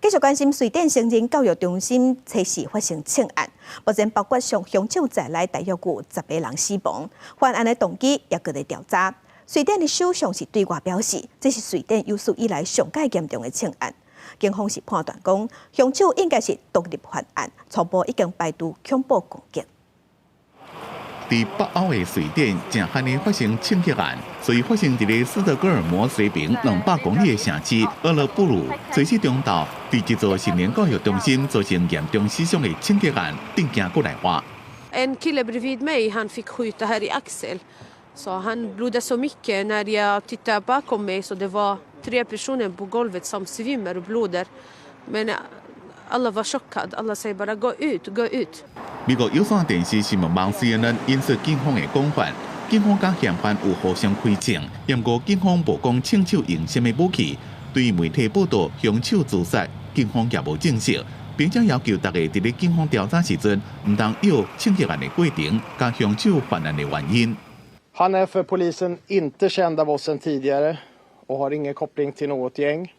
繼續關心瑞典成人教育中心測試發生槍案，目前包括上兇手在內，大約有10個人死亡。犯案的動機也閣咧調查。瑞典的首相是對外表示，這是瑞典有史以來上蓋嚴重的槍案。警方是判斷講，兇手應該是獨立犯案，初步已經排除恐怖攻擊。佇北歐的瑞典，誠罕的發生槍擊案，所以發生佇咧斯德哥爾摩西邊200公里的城市厄勒布魯，隨時中晝佇一座成人教育中心造成嚴重死傷的槍擊案，震驚國內外。 En kille bredvid mig, han fick skjuta här i axel. Så han blodade så mycket. När jag tittade bakom mig så det var tre personer på golvet som svimmar och blöder. Men alla var chockade. Alla säger bara gå ut, gå ut. 美國有線電視新聞網 CNN 引述警方的講法，警方佮嫌犯有互相開槍，毋過警方無講槍手用啥物武器。對媒體報道兇手自殺，警方也無證實，並且要求大家佇咧警方調查時陣，毋通臆槍擊案的過程佮兇手犯案的原因。 Han är för polisen inte känd av oss sedan tidigare och har ingen koppling till något gäng.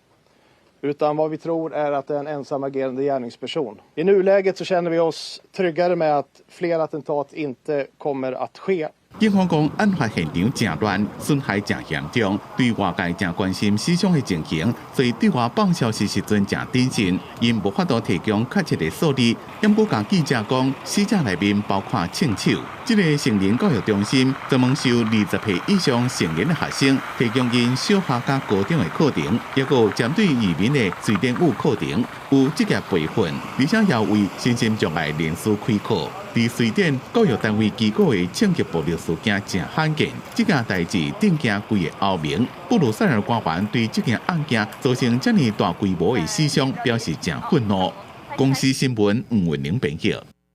Utan vad vi tror är att det är en ensamagerande gärningsperson. I nuläget så känner vi oss tryggare med att fler attentat inte kommer att ske. 警方講，案發現場誠亂，損害誠嚴重，對外界誠關心死傷的情形，所以對外放消息時陣誠謹慎，𪜶無法度提供確切的數字。毋過共記者講，死者內面包括槍手。這个成人教育中心專門收20歲以上成年的學生，提供𪜶小學佮高中的課程，抑閣有針對移民的瑞典語課程，有職業培訓，而且也為身心障礙人士開課。佇瑞典教育單位機構的槍擊暴力事件誠罕見，這件代誌震驚規个歐盟。布魯塞爾官員對這件案件造成遮爾大規模的死傷表示誠憤怒。公視新聞吳文玲編譯。